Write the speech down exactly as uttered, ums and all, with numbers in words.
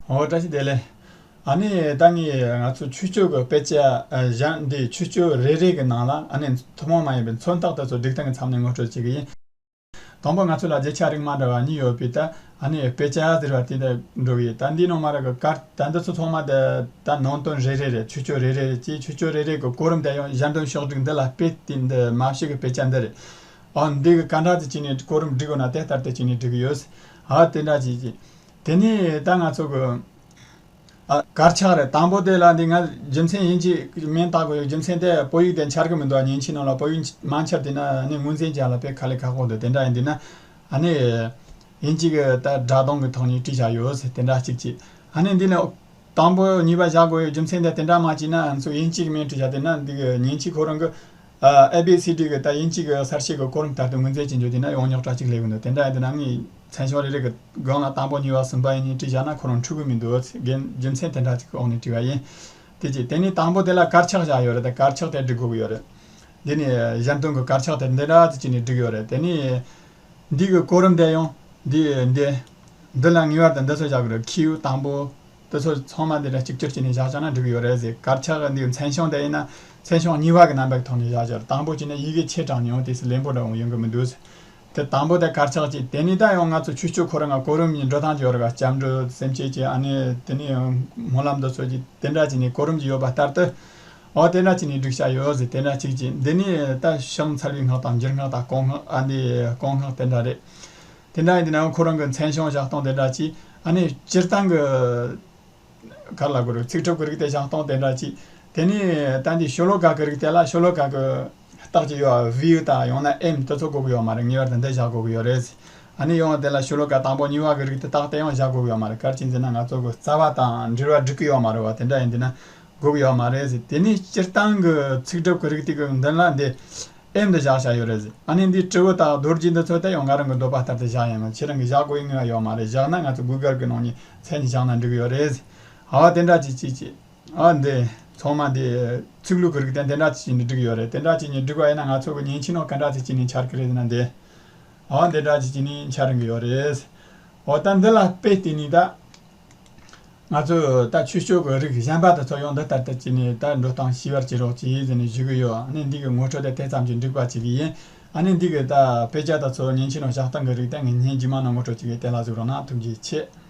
འོ། བཀྲ་ཤིས་བདེ་ལེགས། ཨ་ནི་ད་ངས་ང་ཚོ་ཆོས་སྤྱོད་ཀྱི་དཔེ་ཆ་ཨ་གཞན་འདི་ཆོས་སྤྱོད་རེ་རེ་གི་ནང་ལ་ཨ་ནི་ཐུན་མོང་མ་ཡིན་པའི་མཚོན་རྟགས་དེ་ཚོ་སྒྲིག་སྟངས་ཀྱི་མཚམས་ནས་ངོ་སྤྲོད་བྱེད་ཀྱི་ཡིན། དང་པོ་ང་ཚོ་ལ་བརྗོད་བྱ་རིགས་མ་འདྲ་བ་གཉིས་ཡོད་པས། ད་ཨ་ནི་དཔེ་ཆ་ཟེར་བ་དེ་འདྲ་འགྲོ་གི་ཡིན། ད་འདི་ནང་མ་ར་གི་གར་ད་འདི་ཚོ་ཚང་མ་ད་ད་ནང་དོན་རེ་རེ་རེད། ཆོས་སྤྱོད་རེ་རེ་རེད་ཅེས། ཆོས་སྤྱོད་རེ་རེ་གི་གོ་རིམ་དེ་ཡང་གཞན་དོན་ཕྱོགས་སྒྲིག་འདི་ལ་དཔེ་དེ་འདི་མ་ཕྱི་གི་དཔེ་ཆ་འདི་རེད། ཨ་འདི་གི་ག་འདྲ་ཅིག་བྱས་ནས་གོ་རིམ་སྒྲིག་དགོས་ན་དེ་ལྟར་དུ་བྱས་ནས་སྒྲིག་གི་ཡོད། ཨ་དེ་འདྲ་ཅིག་ཅིག་དེ་ནས་ད་ང་ཚོ་གི་ཨ་དཀར་ཆག་རེད། དང་པོ་དེ་ལ་འདི་ང་རྒྱུ་མཚན་དབྱིན་ཇིའི་མིང་བཏགས་དགོས་ཡོད། རྒྱུ་མཚན་དེ་བོད་ཡིག་དེ་འཆར་གི་མི་འདུག། མཉེན་ཆས་ནང་ལ་བོད་ཡིག་མ་འཆར་དུས་ན་ནི་ངོས་འཛིན་བྱ་ལ་དཔེ་དཀའ་ལས་ཁག་པོ་འདུག། དེ་འདྲ་ཡིན་དུས་ན་ཨ་ནི་དབྱིན་ཇི་གི་ད་སྒྲ་གདངས་ཀྱི་ཐོག་ནས་བྲིས་བཞག་ཡོད་ཟེར། དེ་འདྲ་གཅིག་བྱས། ཨ་ནི་འདི་ནས་དང་པོ་གཉིས་པ་བཞག་དགོས་ཡོད། རྒྱུ་མཚན་དེ་དེ་འདྲ་མ་བྱས་ན་ང་ཚོ་དབྱིན་ཇི་གི་མིང་བྲིས་བཞག་དེ་ན་འདི་གི་མཉེན་ཆས་ཁོ་རང་གི་ཨ་ཨེ་བི་སི་ཌི་གི་ད་དབྱིན་ཇི་གི་གསལ་བཤད་གི་གོ་རིམ་ལྟར་དུ་ངོས་འཛིན་བྱེད་རྒྱུ་དེ་ན་ཡོང་རྙོག་དྲ་གཅིག་སླེབས་ཀྱི་འདུག། དེ་འདྲ་ཡིན་དུས་ན་ངས་མཚན་བྱང་རེ་རེ་གི་སྒང་ལ་དང་པོ་གཉིས་པ་གསུམ་པ་ཡིན་ནས་བྲིས་བཞག་ན་ཁོ་རང་འཁྲུག་གི་མི་འདུག། རྒྱུ་མཚན་དེ་འདྲ་ཅིག་གི་འོག་ནས་བྲིས་པ་ཡིན། དེ་རྗེས་དེ་ནས་དང་པོ་དེ་ལ་དཀར་ཆག་བཞག་ཡོད་རེད། ད་དཀར་ཆག་དེ་སྒྲིག་དགོས་ཀྱི་ཡོད་རེད། འདི་ནས་གཞན་དོན་གྱི་དཀར་ཆག་དེ་འདི་འདྲ་ཅིག་བྱས་ནས་སྒྲིག་ཡོད་རེད། དེ་ནས་འདི་གི་གོ་རིམ་དེ་ཡང་འདི་འདི་འདི་ལ་ངེས་པར་དུ་འདི་ཚོ་བཞག་དགོས་རེད། ཁྱེའུ་དང་པོ་དེ་ཚོ་ཚང་མ་འདི་འདྲ་གཅིག་གྱུར་བྱས་ནས་བཞག་བཞག་ན་འགྲིག་གི་ཡོད་རེད་ཟེར། དཀར་ཆག་གི་འདི་མཚན་བྱང་དེ་ཡིན་ན་མཚན་བྱང་གཉིས་པ་གི་རྣམ་པའི་ཐོག་ནས་བཞག་བཞག། དང་པོ་བྱས་ན་ཡི་གེ་ཆེ་དྲགས་ནས་ཡང་དེ་སུ་ལེན་པོ་འདྲ་འོང་ཡོང་གི་མི་འདུག་ཟེར། དེ་དང་པོ་དེ་དཀར་ཆག་ཅིག། དེ་ནས་ད་ཡང་ང་ཚོ་ཆོས་སྤྱོད་ཁོ་རང་ང་གོ་རིམ་གཉིས་འགྲོ་སྟངས་ཀྱི་ཡོད་རེད་ག། སྐྱབས་འགྲོ་སེམས་བསྐྱེད་ཀྱི་ཨ་ནི་དེ་ནས་ཡང་སྨོན་ལམ་འདི་ཚོ་ཅིག་དེ་འདྲ་བྱས་ནས་གོ་རིམ་ཅིག་ཡོད་པ་ལྟར་དུ། འོ་དེ་འདྲ་བྱས་ནས་སྒྲིག་བྱ་ཡོད་ཟེར། དེ་འདྲ་གཅིག་བྱས། འདི་ནས་ད་ཕྱག་འཚལ་བའི་སྔགས་དང་འཇུག་སྔགས་དང་བསྐོར་སྔགས། ཨ་འདི་བསྐོར་སྔགས་དེ་འདྲ་རེད། དེ་འདྲ་ཡིན་དུས་ན་ཁོ་རང་གི་མཚན་བྱང་བཞག་སྟངས་དེ་འདྲ་གཅིག། ཨ་ནི་སྤྱིར་བཏང་གི་ག་རེ་ལབ་དགོས་རེད། ཚིག་གྲུབ་ཀྱི་རིགས་དེ་བཞག་སྟངས་དེ་འདྲ་གཅིག། དེ་ནས་ད་འདི་ཤོ་ལོ་ཀ་གི་རིགས་དེ་ལ་ཤོ་ལོ་ཀ་གི་རྟགས་ཅིག་ཡོད། བི་དང་ཡང་ན་ཨེམ་དེ་ཚོ་དགོས་ཀྱི་ཡོད་མ་རེད། ངེས་པར་དུ་འདི་བཞག་དགོས་ཀྱི་ཡོད་རེད། ཨ་ནི་ཡང་དེ་ལ་ཤོ་ལོ་ཀ་དང་པོ་གཉིས་པ་གི་རིགས་དེ་རྟགས་དེ་ཡང་བཞག་དགོས་ཀྱི་ཡོད་མ་རེད། ག་རེ་བྱས་ཟེར་ན་ང་ཚོ་གི་རྩ་བ་དང་འབྲེལ་བ་འགྲིག་གི་ཡོད་མ་རེད་བ། དེ་འདྲ་ཡིན་དུས་ན་དགོས་ཀྱི་ཡོད་མ་རེད་ཟེར། དེ་ནས་སྤྱིར་བཏང་གི་ཚིག་གྲུབ་ཀྱི་རིགས་དེ་གི་མདུན་ལ་འདི་ཨེམ་འདི་བཞག་བཞག་ཡོད་རེད་ཟེར། ཨ་ནི་འདི་དྲིལ་བུ་དང་རྡོ་རྗེ་འདི་ཚོ་ད་ཡང་ང་རང་གི་འདོད་པ་ལྟར་དུ་བཞག་ཡིན། ང་ཁྱེད་རང་གིས་བཞག་དགོས་ཡི་ངེས་པ་ཡོད་མ་རེད། བཞག་ན་ང་ཚོ་གུ་གལ་གི་ནང་ནས་མཚན་ཉིད་བཞག་ན་འགྲིག་གི་ཡོད་རེད་ཟེར། ཨ་དེ་འདྲ་ཅིག་ཅིག་ཅིག། ཨ་འདི་ཚང་མ་འདི་ཚིག་ལྷུག་གི་རིགས་དེ་དེ་འདྲ་ཅིག་བྱས་ནས་སྒྲིག་ཡོད་རེད། དེ་འདྲ་ཅིག་བྱས་ནས་སྒྲིག་པ་ཡིན་ན་ང་ཚོ་གི་མཉེན་ཆས་ནང་ག་འདྲ་ཅིག་བྱས་ནས་འཆར་གི་རེད་ཟེར་ན་འདི། ཨ་འདི་འདྲ་ཅིག་བྱས་ནས་འཆར་གི་ཡོད་རེད། འོ་ད་འདི་ལ་དཔེ་བལྟས་ནས་ད་ང་ཚོས་ད་ཆོས་སྤྱོད་ཀྱི་རིགས་གཞན་པ་དེ་ཚོ་ཡང་འདི་ལྟར་དུ་བྱས་ནས་ད་འགྲོ་སྟངས་ཤེས་པར་བྱེད་རོགས་གྱིས་ཟེར་ནས་ཞུ་གི་ཡོད། ཨ་ནི་འདི་གི་ངོ་སྤྲོད་དེ་དེ་ཙམ་གྱིས་འགྲིག་པ་བྱེད་གི་ཡིན། ཨ་ནི་འདི་གི་ད་དཔེ་ཆ་དེ་ཚོ་མཉེན་ཆས་ནང་བཞག་སྟངས་ཀྱི་རིགས་དེ་ངས་ཉིན་རྗེས་མ་ནང་ངོ་སྤྲོད་བྱེད་གི། དེ་ལ་གཟིགས་རོགས་གནང་། ཐུགས་རྗེ་ཆེ།